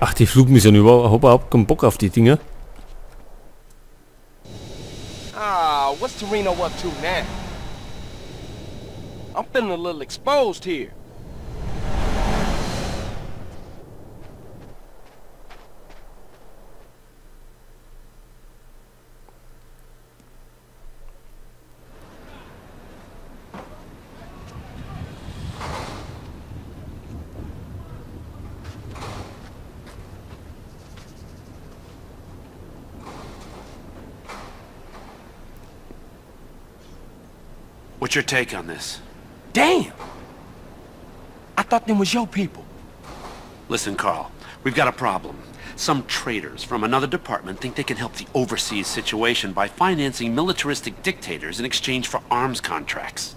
Ach, die Flugmission, ich hab überhaupt keinen Bock auf die Dinger. Ah, what's Toreno up to now? I'm feeling a little exposed here. What's your take on this? Damn! I thought them was your people. Listen, Carl, we've got a problem. Some traitors from another department think they can help the overseas situation by financing militaristic dictators in exchange for arms contracts.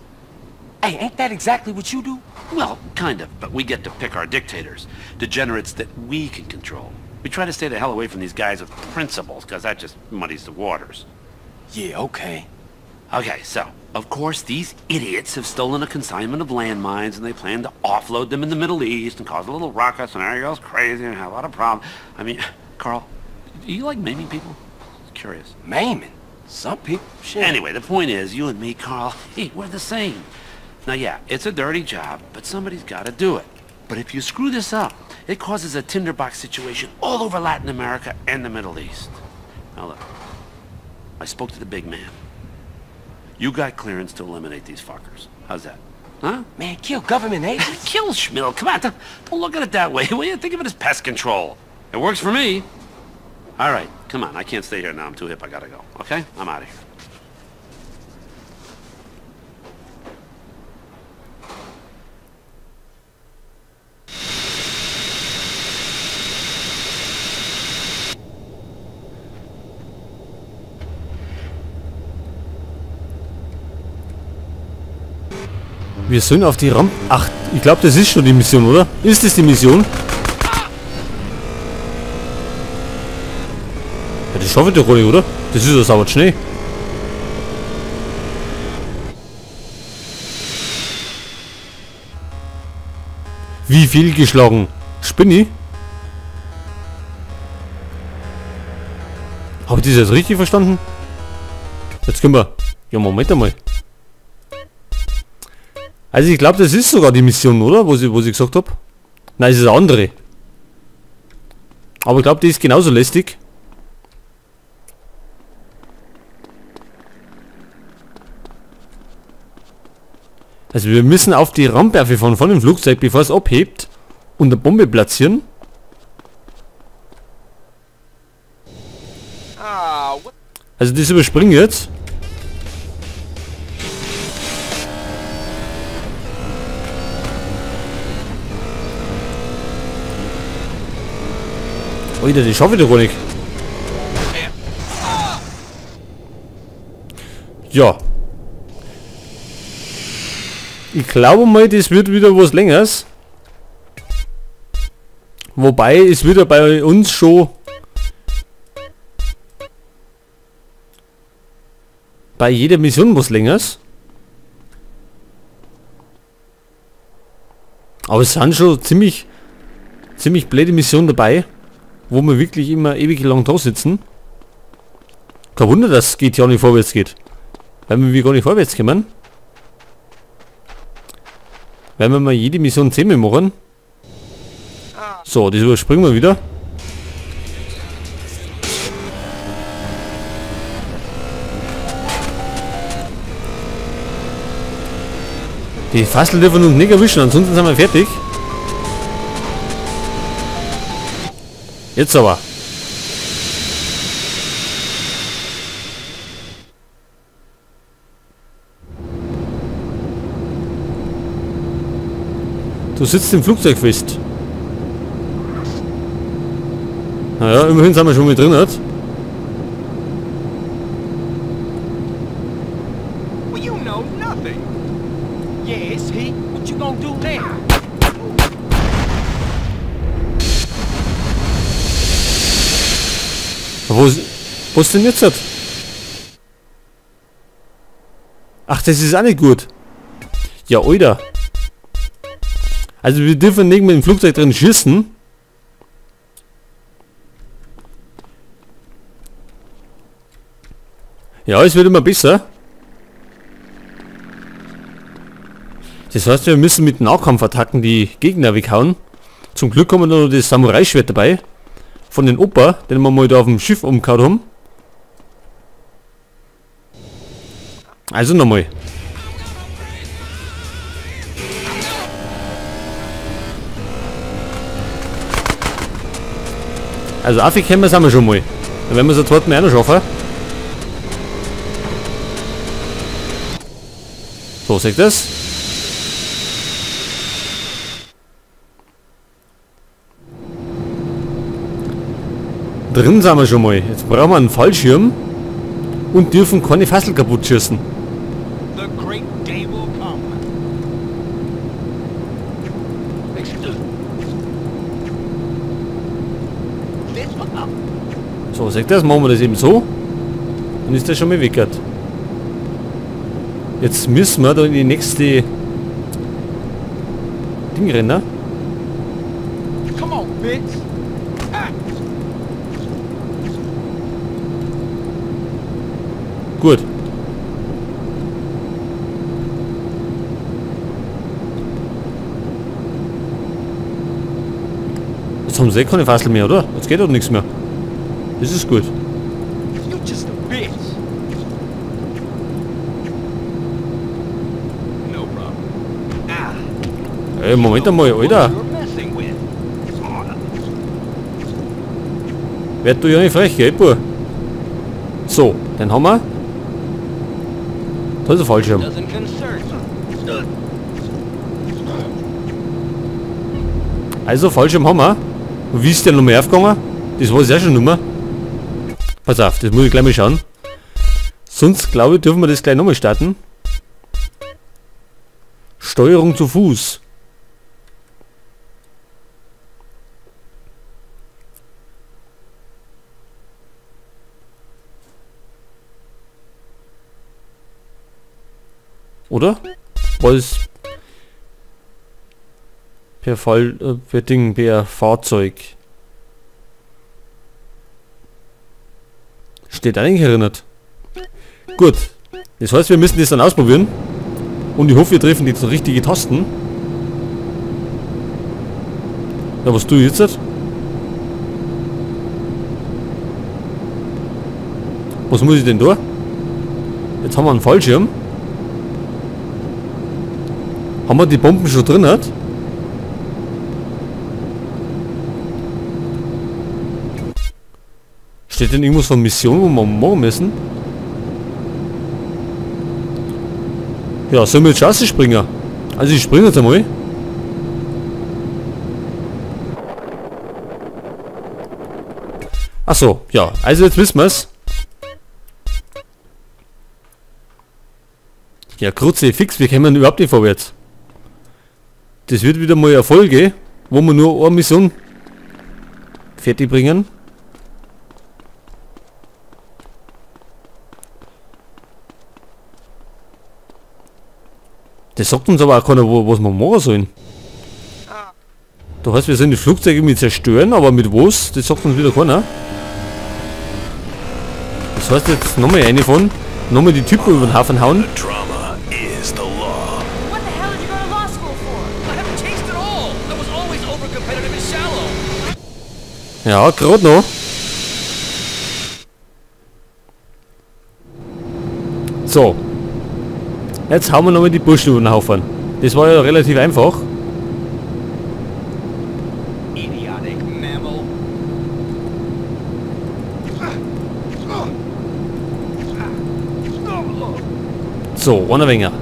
Hey, ain't that exactly what you do? Well, kind of, but we get to pick our dictators. Degenerates that we can control. We try to stay the hell away from these guys with principles, because that just muddies the waters. Yeah, okay. Okay, so, of course, these idiots have stolen a consignment of landmines and they plan to offload them in the Middle East and cause a little ruckus and everybody goes crazy and have a lot of problems. I mean, Carl, do you like maiming people? Curious. Maiming? Some people? Shit. Anyway, the point is, you and me, Carl, hey, we're the same. Now, yeah, it's a dirty job, but somebody's got to do it. But if you screw this up, it causes a tinderbox situation all over Latin America and the Middle East. Now, look, I spoke to the big man. You got clearance to eliminate these fuckers. How's that? Huh? Man, kill government agents? Kill Schmill. Come on, don't look at it that way. Will you? Think of it as pest control. It works for me. All right, come on. I can't stay here now. I'm too hip. I gotta go. Okay? I'm out of here. Wir sind auf die Rampe. Ach, ich glaube, das ist schon die Mission, oder? Ist das die Mission? Ja, das schaffe ich doch gar nicht, oder? Das ist ja sauber Schnee. Wie viel geschlagen? Spinni? Habe ich das jetzt richtig verstanden? Jetzt können wir... Ja, Moment einmal. Also ich glaube, das ist sogar die Mission, oder? Wo ich gesagt habe. Nein, es ist eine andere. Aber ich glaube, die ist genauso lästig. Also wir müssen auf die Rampe fahren von dem Flugzeug, bevor es abhebt, und eine Bombe platzieren. Also das überspringen jetzt. Alter, das schaffe ich doch gar nicht. Ja. Ich glaube mal, das wird wieder was Längeres. Wobei, es wird ja bei uns schon bei jeder Mission was Längeres. Aber es sind schon ziemlich blöde Missionen dabei, wo wir wirklich immer ewig lang da sitzen. Kein Wunder, dass GTA nicht vorwärts geht. Weil wir gar nicht vorwärts kommen. Wenn wir mal jede Mission 10 machen. So, das überspringen wir wieder. Die Fassel dürfen uns nicht erwischen, ansonsten sind wir fertig. Jetzt aber. Du sitzt im Flugzeug fest. Naja, immerhin sind wir schon mit drin, hat. Well, you know nothing. Yes, he. What you gonna do now? Wo ist denn jetzt das? Ach, das ist auch nicht gut. Ja, oida. Also wir dürfen nicht mit dem Flugzeug drin schießen. Ja, es wird immer besser. Das heißt, wir müssen mit Nahkampfattacken die Gegner weghauen. Zum Glück haben wir noch das Samurai-Schwert dabei. Von den Opa, den wir mal da auf dem Schiff umgehauen haben. Also nochmal. Also aufgekommen sind wir schon mal. Dann werden wir es am zweiten Mal auch noch schaffen. So, seht ihr das? Drin sind wir schon mal. Jetzt brauchen wir einen Fallschirm und dürfen keine Fassel kaputt schießen. So, seht ihr das? Machen wir das eben so. Dann ist das schon mal weggehört. Jetzt müssen wir da in die nächste Ding rennen. Come on, bitch. Gut. Jetzt haben sie eh keine Fassel mehr, oder? Jetzt geht doch nichts mehr. Das ist gut. You're just a bitch. No problem. Ey, Moment einmal, Alter. Werd du ja nicht frech, gell, Bub? So, den haben wir. Da ist der Fallschirm. Also, Fallschirm haben wir. Und wie ist der nochmal aufgegangen? Das weiß ich auch schon nicht mehr. Pass auf, das muss ich gleich mal schauen. Sonst, glaube ich, dürfen wir das gleich nochmal starten. Steuerung zu Fuß. Oder? Was? Per Fall, per Ding, per Fahrzeug. Steht eigentlich erinnert. Gut. Das heißt, wir müssen das dann ausprobieren. Und ich hoffe, wir treffen die richtigen Tasten. Ja, was tue ich jetzt? Was muss ich denn da? Jetzt haben wir einen Fallschirm. Haben wir die Bomben schon drin? Hat? Steht denn irgendwas von Mission, wo wir machen müssen? Ja, sollen wir jetzt Chance springen? Also ich springe jetzt einmal. Achso, ja. Also jetzt wissen wir's. Ja, Kruzifix, wir kommen überhaupt nicht vorwärts. Das wird wieder mal eine Folge, wo wir nur eine Mission fertig bringen. Das sagt uns aber auch keiner, was wir machen sollen. Da heißt, wir sollen die Flugzeuge mit zerstören, aber mit was? Das sagt uns wieder keiner. Das heißt jetzt nochmal eine von, nochmal die Typen über den Haufen hauen. Ja, gerade noch. So. Jetzt hauen wir nochmal die Burschen über den Haufen. Das war ja relativ einfach. So, einer weniger.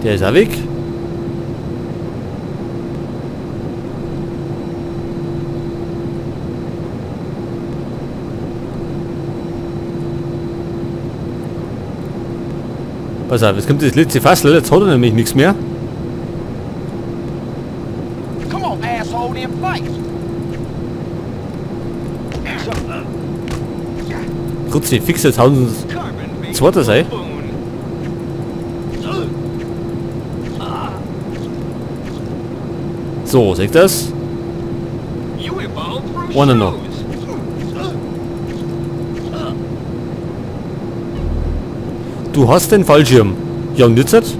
Der ist auch weg. Pass auf, jetzt kommt das letzte Fassel, jetzt hat er nämlich nichts mehr. Come on, asshole, then fight. Kruzifix, jetzt hauen sie uns zweiter sei. So, seht das? Einer noch. Du hast den Fallschirm. Ja, und jetzt?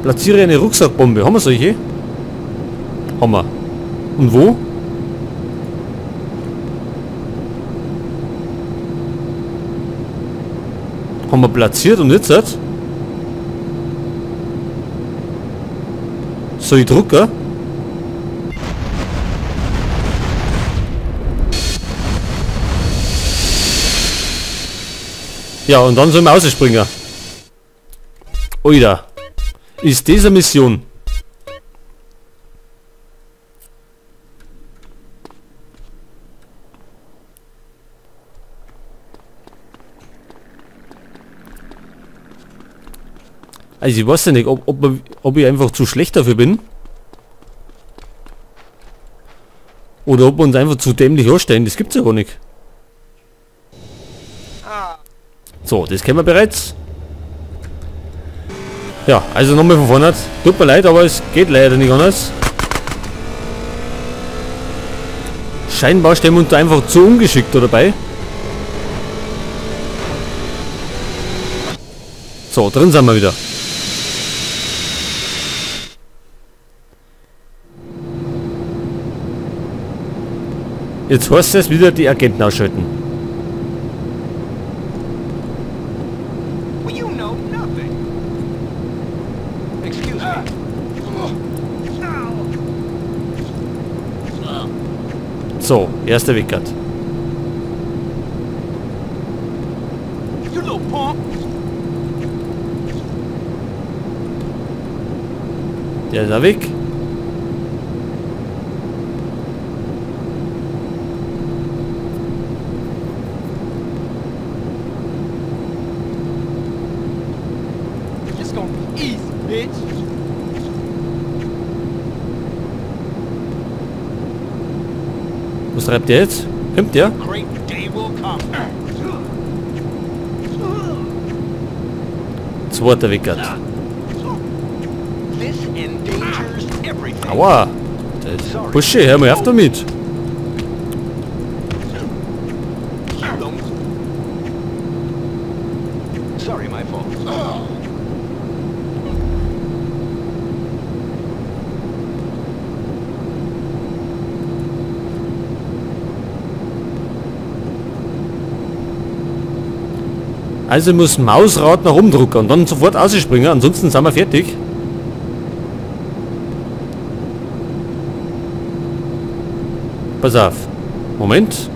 Platziere eine Rucksackbombe. Haben wir solche? Haben wir. Und wo? Haben wir platziert und jetzt? Soll ich drucken? Ja, und dann sollen wir rausspringen. Oida. Ist diese Mission. Also ich weiß ja nicht, ob ich einfach zu schlecht dafür bin. Oder ob wir uns einfach zu dämlich anstellen. Das gibt's ja gar nicht. So, das kennen wir bereits. Ja, also nochmal von vorne. Tut mir leid, aber es geht leider nicht anders. Scheinbar stellen wir uns da einfach zu ungeschickt dabei. So, drin sind wir wieder. Jetzt heißt es wieder, die Agenten ausschalten. So, erster Wickert. Der ist auch weg. Was treibt der jetzt? Kommt der? Zweiter Wickert. Aua! Bursche, hör mal auf damit! Also muss Mausrad nach oben drücken und dann sofort ausspringen, ansonsten sind wir fertig. Pass auf. Moment.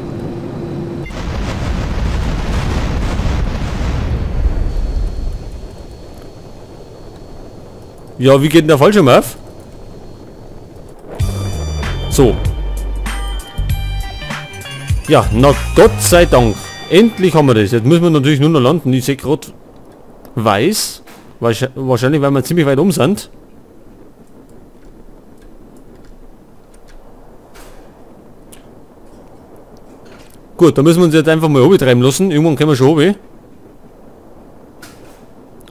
Ja, wie geht denn der Fallschirm auf? So. Ja, na Gott sei Dank. Endlich haben wir das. Jetzt müssen wir natürlich nur noch landen. Ich sehe gerade weiß. Wahrscheinlich, weil wir ziemlich weit um sind. Gut, da müssen wir uns jetzt einfach mal oben treiben lassen. Irgendwann können wir schon oben.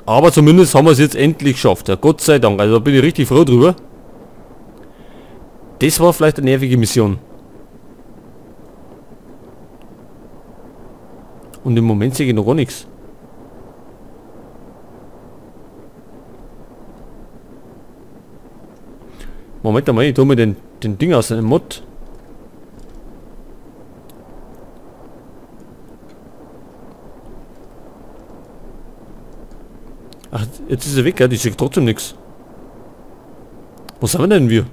Aber zumindest haben wir es jetzt endlich geschafft. Ja, Gott sei Dank. Also da bin ich richtig froh drüber. Das war vielleicht eine nervige Mission. Und im Moment sehe ich noch gar nichts. Moment einmal, ich tue mir den Ding aus, den Mod. Ach, jetzt ist er weg, ja, ich sehe trotzdem nichts. Wo sind wir denn wir?